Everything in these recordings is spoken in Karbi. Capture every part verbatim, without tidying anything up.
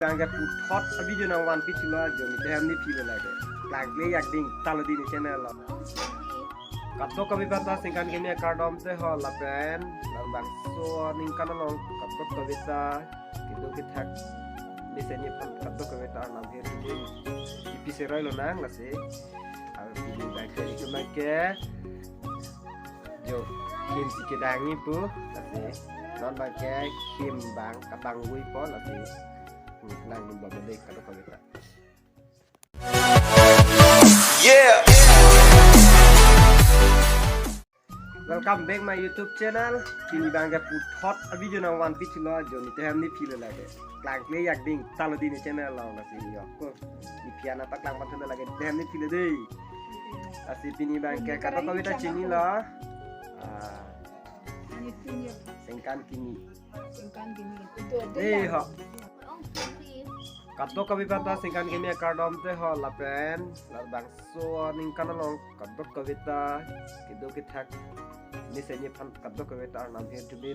Tangke puthot a-video nangvanpi thulo, joni te hem ni philo lake. Klangkle yak ding, talo dini channel lo. Kadokave aphanta ningkan kimi akardom te ho lapen labangso aningkan along kadokave ta kedo kethak mesen aphan kadokave ta arnam ahirjume pipisi roi lonang lasi. Aro pini abangke itum abangke jo himsi kedang-i pu lasi. Non abangke him abang kabang-ipo lasi. Nangdun bom dei kadokave ta. Yeah. Welcome back my YouTube channel. Pini abangke puthot a-video nangvanpi thulo, joni te hem ni philo lake. Klangkle yak ding, talo dini channel lo lasi yo. Ko ni phian apa klang pantun lake, te hem ni philo dei. Lasi pini abangke kadokave ta chinilo. Ah, ningkan kimi. Ningkan kimi. Itu ada eh, yang ho. Kadokave aphanta ningkan kimi akardom te ho lapen labangso aningkan along kadokave ta kedo kethak mesen aphan kadokave ta arnam ahirjume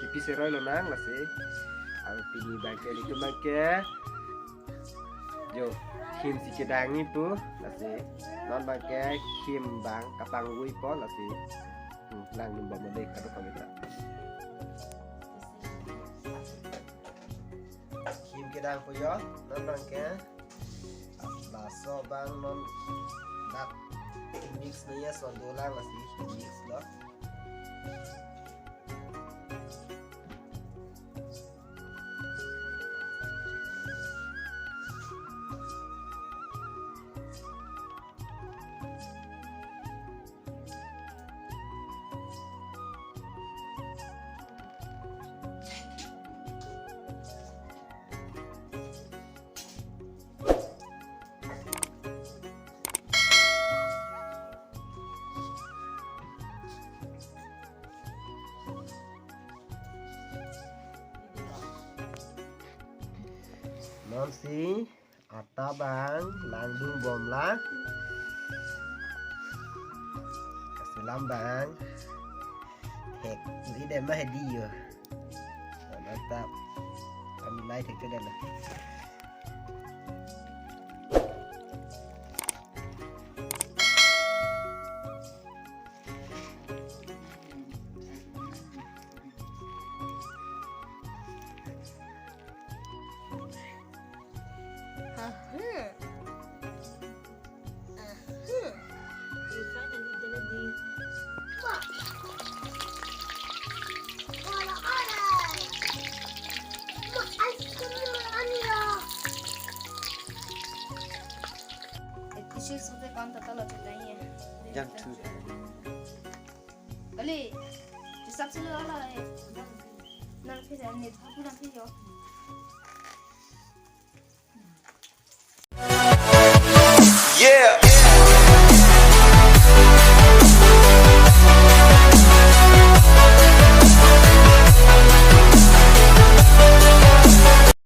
pipisi roi lonang lasi. Aro pini abangke itum abangke jo himsi kedang-i pu lasi. Non abangke him abang kabang-ipo lasi. Hmm, nangdun bom dei kadokave ta. Him kedang pu yo, non abangke. Laso abang non dak mix ni ya, so dolang lasi mix lo. Non si atta abang langdun bom lang. Kasilam abang. Hek, ini dema hedi yo. Mantap. Kami lai hek kedam. Aha. Aha. We finally did it. Wah. Wala, wala. Ma, ice cream ani ya. Eighty six rupees counter talo chutaiye. Jang thu. Kali, hisap se lo ala, eh. Nang phis ani, pura phis yo. Yeah.